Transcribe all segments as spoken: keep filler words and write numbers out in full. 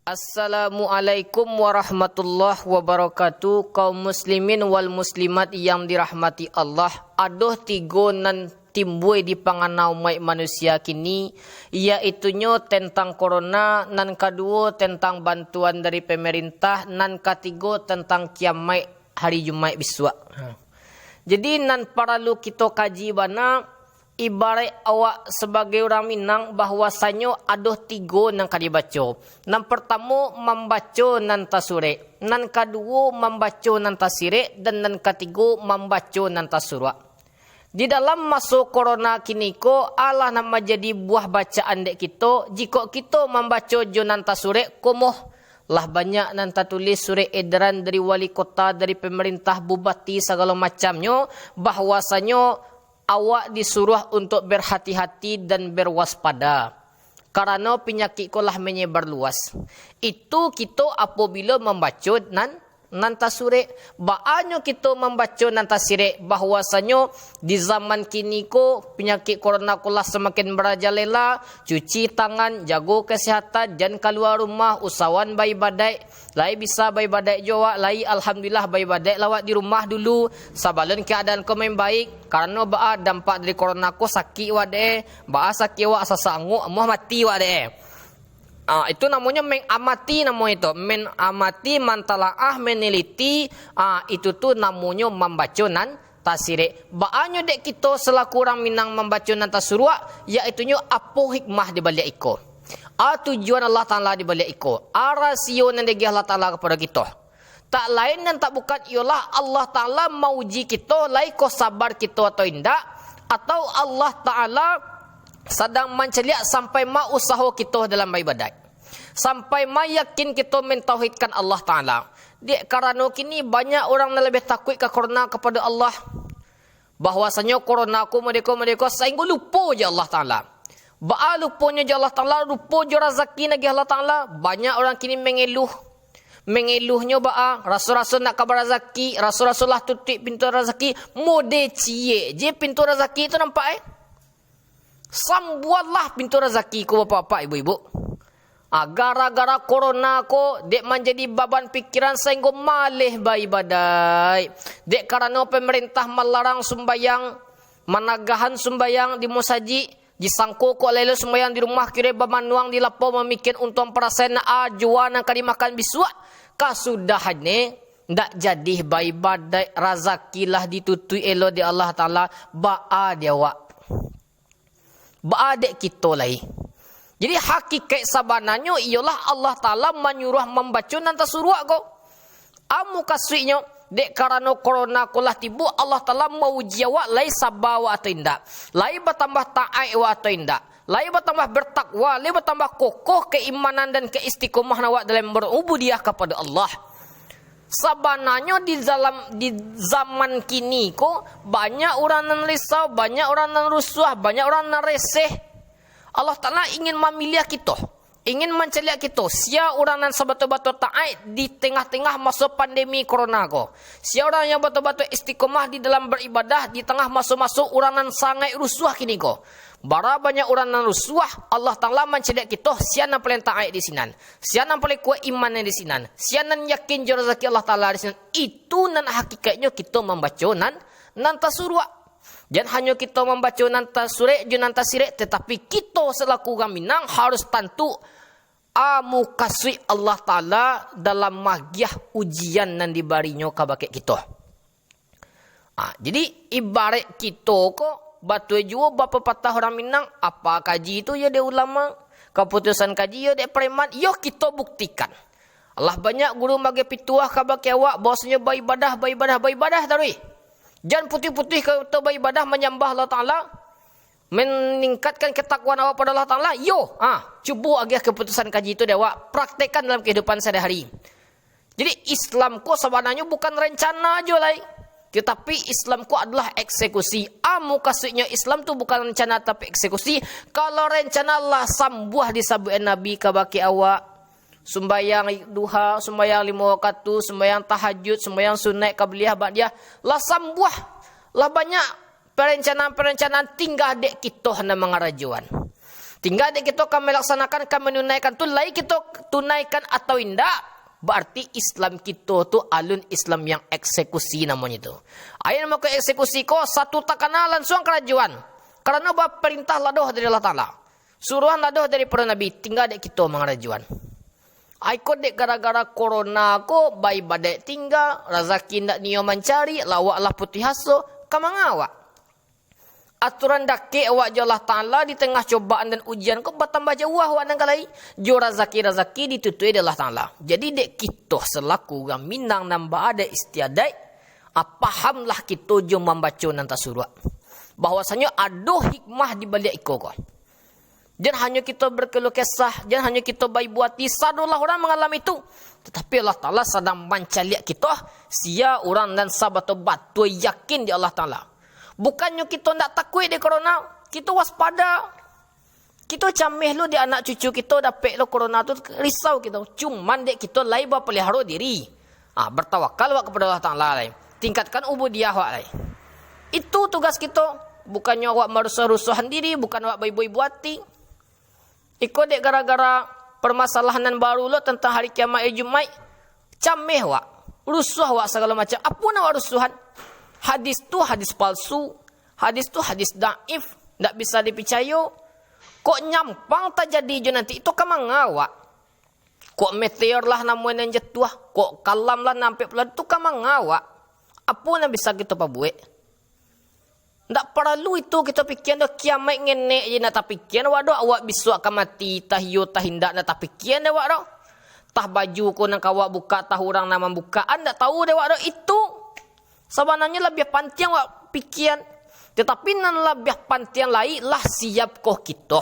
Assalamualaikum warahmatullahi wabarakatuh. Kaum muslimin wal muslimat yang dirahmati Allah, adoh tigo nan timbua di pangana umaik manusia kini, yaitunyo tentang korona, nan kaduo tentang bantuan dari pemerintah, nan katigo tentang kiamaik hari Jumaik bisuak. Ha. Jadi, nan paralu kito kaji bana, ibaraik awak sabagai urang Minang, bahwasanyo adoh tigo nan ka dibaco. Nan partamo, mambaco nan tasurek. Nan kaduo, mambaco nan tasirek. Dan nan katigo, mambaco nan tasuruak. Di dalam maso korona kini ko, alah nan manjadi buah bacaan dek kito, jikok kito mambaco jo nan tasurek, komoh. Lah banyak nan tatulih surek edaran dari wali kota, dari pemerintah, bupati, sagalo macamnyo, bahwasanyo awak disuruah untuak berhati-hati dan berwaspada, karano pinyakik ko lah manyebar luas. Itu kito apobilo mambaco nan, nan tasurek. Baanyo kito mambaco nan tasirek, bahwasanyo di zaman kini ko, pinyakik korona ko lah samakin marajalela. Cuci tangan, jago kasehatan, jan kalua rumah, usahoan baibadaik. Lai bisa baibadaik jo awak, lai alhamdulillah baibadaik lah awak di rumah dulu, sabalun keadaan ko membaik. Karano baa dampak dari korona ko, sakik awak dek, baa sakik awak, sasak anguak, amuah mati awak dek. Ah, itu namonyo mengamati, namo itu. Mengamati, mantalaah, meneliti, ah, itu tu namonyo mambaco nan tasirek. Baanyo dek kito selaku urang Minang mambaco nan tasuruak, yaitunyo apo hikmah di baliak iko? A tujuan Allah Ta'ala di baliak iko? A rasio nan diagiah Allah Ta'ala kapado kito? Tak lain dan tak bukan iyolah Allah Ta'ala mauji kito, lai ko sabar kito atau indak, atau Allah Ta'ala sadang mancaliak sampai ma usaho kito dalam baibadaik, sampai ma yakin kito mentauhidkan Allah Ta'ala. Dek karano kini banyak urang nan labiah takuik ka korona kapado Allah. Bahwasanyo korona ko madeko-madeko, sainggo lupo jo Allah Ta'ala. Baa luponyo jo Allah Ta'ala? Lupo jo razaki nan diagiah Allah Ta'ala. Banyak urang kini mangeluh. Mangeluhnyo baa? Raso-raso nak ka barazaki, raso-raso lah tutuik pintu razaki. Mode ciek je pintu razaki tu nampak, eh. Sambualah pintu razaki ko, bapak-bapak, ibu-ibu. Ah, gara-gara korona ko, dek manjadi baban pikiran sainggo maleh baibadaik. Dek karano pemerintah malarang sumbayang, managahan sumbayang di musajik, disangko kok lai lo sumbayang di rumah, kiro bamanuang di lapau mamikian untuang parasaian ajoa nan ka dimakan bisuak. Kasudahannyo, ndak jadi baibadaik, razaki lah ditutuik elok dek Allah Ta'ala, baa di awak? Baa dek kito lai? Jadi, hakikaik sabananyo iyolah Allah Ta'ala manyuruah mambaco nan tasuruak ko. A mukasuiknyo, dek karano korona ko lah tibo, Allah Ta'ala mauji awak lai saba awak atau indak, lai batambah taat awak atau indak, lai batambah bertakwa, lai batambah kokoh keimanan dan keistiqomahan awak dalam berubudiah kapado Allah. Sabananyo di dalam, di zaman kini ko, banyak urang nan risau, banyak urang nan rusuah, banyak urang nan reseh. Allah Ta'ala ingin mamiliah kito, ingin mancaliak kito, sia urang nan sabatua-batua taat di tengah-tengah maso pandemi korona ko. Sia urang yang batua-batua istiqomah di dalam baribadah di tangah maso-maso urang nan sangaik rusuah kini ko. Bara banyak urang nan rusuah, Allah Ta'ala mancaliak kito, sia nan paling taat di sinan. Sia nan paling kuaik imannyo di sinan, sia nan yakin jo razaki Allah Ta'ala di sinan, itu nan hakikaiknyo kito mambaco nan, nan tasuruak. Jan hanyo kito mambaco nan tasurek jo nan tasirek, tatapi kito salaku urang Minang harus tantu a mukasuik Allah Ta'ala dalam magiah ujian nan dibari-Nyo kabake kito. Ah, jadi, ibaraik kito ko, batua juo bapapatah urang Minang, apa kaji tu yo dek ulama, kaputusan kaji yo dek preman, yo kito buktikan. Alah banyak guru magi pituah kabake awak, bahwasanyo baibadah, baibadah, baibadah taruih. Jan putuih-putuih kito baibadah manyambah Allah Ta'ala, maningkatkan ketakwaan awak pado Allah Ta'ala, yo, ah, cubo agiah kaputusan kaji tu dek awak, praktekkan dalam kahidupan sahari-hari. Jadi, Islam ko sabananyo bukan rencana jo lai, tatapi Islam ko adalah eksekusi. A mukasuiknyo Islam tu bukan rencana tapi eksekusi. Kalau rencana lah sambuah disabuikan Nabi kabake awak, sumbayang duha, sumbayang limo wakatu, sumbayang tahajud, sumbayang sunaik, qabliyah, ba'diyah, lah sambuah, lah banyak perencanaan-perencanaan, tingga dek kito nan mangarajoan. Tingga dek kito ka malaksanakan, ka manunaikan tu, lai kito tunaikan atau indak, bararti Islam kito tu alun Islam yang eksekusi namonyo tu. Ayo namo ko eksekusi ko, satu takana lansuang karajoan. Karano baparintah lah doh dari Allah Taala. Suruahan lah doh daripado Nabi, tingga dek kito mangarajoan. Ai ko dek gara-gara korona ko, baibadaik tingga, razaki ndak nio mancari, lawak lah putuih aso, ka manga awak? Aturan dakek awak jo Allah Taala di tangah cobaan dan ujian ko batambah jauah awak nan ka lai, jo razaki-razaki ditutuik dek Allah Taala. Jadi dek kito salaku urang Minang nan baadaik istiadaik, ah, pahamlah kito jo mambaco nan tasuruak, bahwasanyo ado hikmah di baliak iko ko. Jan hanyo kito berkeluh kesah, jan hanyo kito baibo ati, sadolah urang mangalami itu. Tatapi Allah Taala sadang mancaliak kito, sia urang nan sabatua-batua yakin di Allah Taala. Bukannyo kito ndak takuik dek korona, kito waspada. Kito cameh lo dek anak cucu kito dapek lo korona tu, risau kito. Cuman dek kito lai bapaliharo diri. Ah, bertawakal awak kepada Allah Taala lai. Tingkatkan ubudiah awak lai. Itu tugas kito. Bukannyo awak marusuah-rusuahan diri, bukan awak baibo-ibo ati. Iko dek gara-gara permasalahan nan baru lo tantang hari kiamaik, hari Jumaik, cameh awak, rusuah awak sagalo macam. Apo nan awak rusuahan? Hadis tu hadis palsu, hadis tu hadis daif, ndak bisa dipicayo. Kok nyampang tajadi jo nanti tu ka manga awak? Kok meteor lah namonyo nan jatuah, kok kalam lah nan ampek pulo tu ka manga awak? Apo nan bisa kito pabuek? Ndak paralu itu kito pikian doh, kiamaik ngenek je ndak tapikian awak doh, awak bisuak ka mati, tah iyo tah indak ndak tapikian dek awak doh. Tah baju ko nan ka awak bukak, tah urang nan mambukakan, ndak tahu dek awak doh. Itu sabananyo labiah pantiang awak pikian. Tatapi nan labiah pantiang lai, lah siapkoh kito?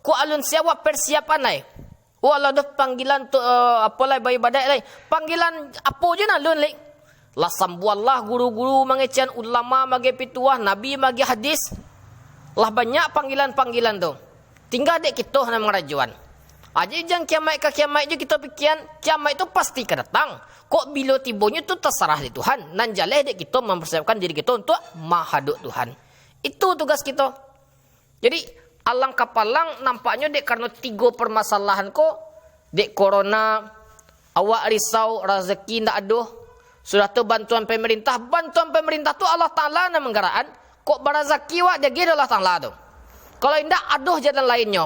Kok alun siap awak persiapan lai? Oh, alah doh panggilan tu, eh, apo lai, baibadaik lai. Panggilan apo je nan alun lai? Lah sambuanlah guru-guru mangecekan, ulama maagiah pituah, nabi maagiah hadis. Lah banyak panggilan-panggilan tu. Tingga dek kito nan mangarajoan. Aja jan kiamaik ka kiamaik je kito pikian, kiamaik tu pasti ka datang. Kok bilo tibonyo tu tasarah di Tuhan, nan jaleh dek kito mampersiapkan diri kito untuak mahadok Tuhan. Itu tugas kito. Jadi, alang kapalang nampaknyo dek karano tigo permasalahan ko, dek korona, awak risau, razaki ndak ado, sudah tu bantuan pemerintah, bantuan pemerintah tu Allah Taala nan manggarakan, kok barazaki awak diagiah dek Allah Taala tu. Kalau indak, ado jalan lainnyo.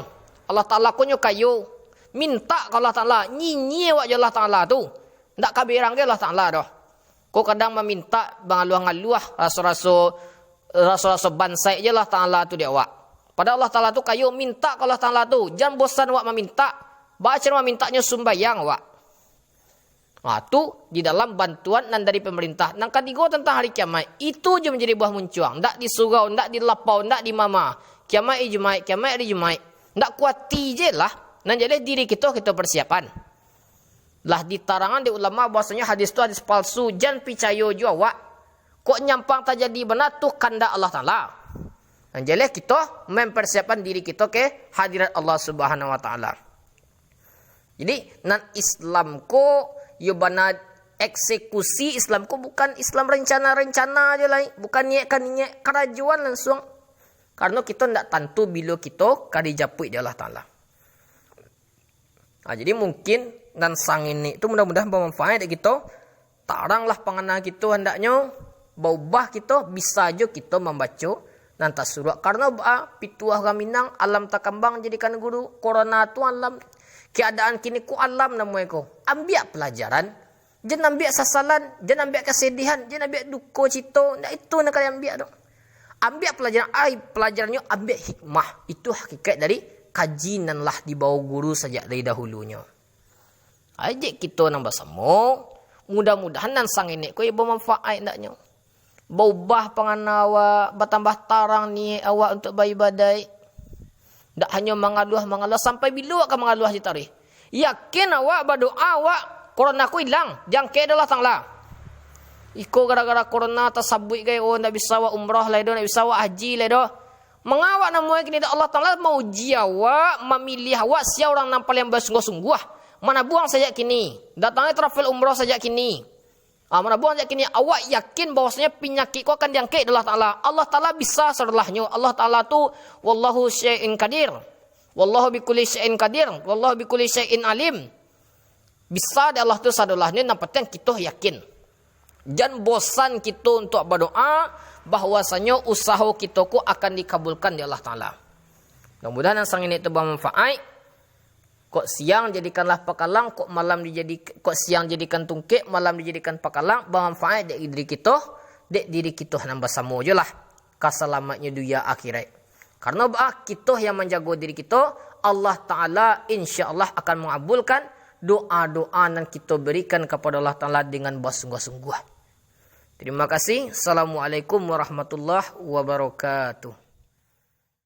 Allah Taala ko nyo kayo, mintak ka Allah Taala, nyinyia awak jo Allah Taala tu. Ndak ka berang ge Allah Taala doh. Ko kadang mamintak, mangaluah-ngaluah, raso-raso, raso-raso bansaik je Allah Taala tu di awak. Padahal Allah Taala tu kayo, mintak ka Allah Taala tu. Jan bosan awak mamintak. Baa caro mamintaknyo? Sumbayang awak. Ha, tu di dalam bantuan nan dari pemerintah. Nan katigo tantang hari kiamaik. Itu je manjadi buah muncuang. Ndak di surau, ndak di lapau, ndak di mama. Kiamaik hari Jumaik, kiamaik hari Jumaik. Ndak kuati je lah. Nan jaleh diri kito, kito persiapan. Lah ditarangan dek ulama bahwasanyo hadis tu hadis palsu, jan picayo juo awak. Kok nyampang tajadi bana tu kandak Allah Taala. Nan jaleh kito mempersiapkan diri kito ka hadirat Allah Subhanahu Wa Taala. Jadi, nan Islam ko, yo bana eksekusi Islam ko bukan Islam rencana-rencana je lai, bukan niaik ka niaik, karajoan lansuang. Karano kito ndak tantu bilo kito ka dijapuik dek Allah Taala. Ha, jadi mungkin nan sangini tu mudah-mudahan bamanfaat dek kito. Taranglah pangana kito handaknyo, baubah kito, bisa jo kito mambaco nan tasuruak. Karano baa, pituah urang Minang, alam takambang jadikan guru, korona tu alam, keadaan kini ko alam namonyo ko. Ambiak pelajaran, jan ambiak sasalan, jan ambiak kesedihan, jan ambiak duko cito, ndak itu nan ka diambiak tu. Ambiak pelajaran, ai, pelajarannyo ambiak hikmah. Itu hakikat dari kaji nan lah dibawo guru sajak dari dahulunyo. Ai, jek kito nan basamo, mudah-mudahan nan sangenek ko iyo bamanfaat andaknyo. Baubah pangana awak, batambah tarang niaik awak untuak baibadaik. Ndak hanyo mangaluah-mangaluah, sampai bilo awak ka mangaluah jo tarih? Yakin awak badoa awak, korona ko ilang, diangkek dek Allah Taala. Iko gara-gara korona tasabuik gai, oh, ndak bisa awak umrah lai doh, ndak bisa awak haji lai doh. Manga awak namuai kini dek Allah Taala mauji awak, mamiliah awak, sia urang nan paliang basungguah-sungguah. Manabuang sajak kini, datangi travel umrah sajak kini. Ah, manabuang sajak kini, awak yakin bahwasanya panyakik ko akan diangkek dek Allah Taala. Allah Taala bisa sadolahnyo. Allah Taala tu, wallahu syai'in qadir. Wallahu bikulli syai'in qadir, wallahu bikulli syai'in alim. Bisa dek Allah tu sadolah ni, nan pantiang kito yakin. Jan bosan kito untuak badoa, bahwasanyo usaho kito ko akan dikabulkan dek Allah Taala. Mudah-mudahan nan sangko tu bamanfaat. Kok siang jadikanlah pakalang, kok malam dijadi, kok siang jadikan tungkek, malam dijadikan pakalang, bamanfaat dek diri kito, dek diri kito nan basamo jo lah. Kasalamatnyo dunia akhirat. Karano baa, kito yang manjago diri kito, Allah Taala insya Allah akan mangabulkan doa-doa nan kito berikan kapado Allah Taala dengan basungguah-sungguah. Terima kasih. Assalamualaikum warahmatullahi wabarakatuh.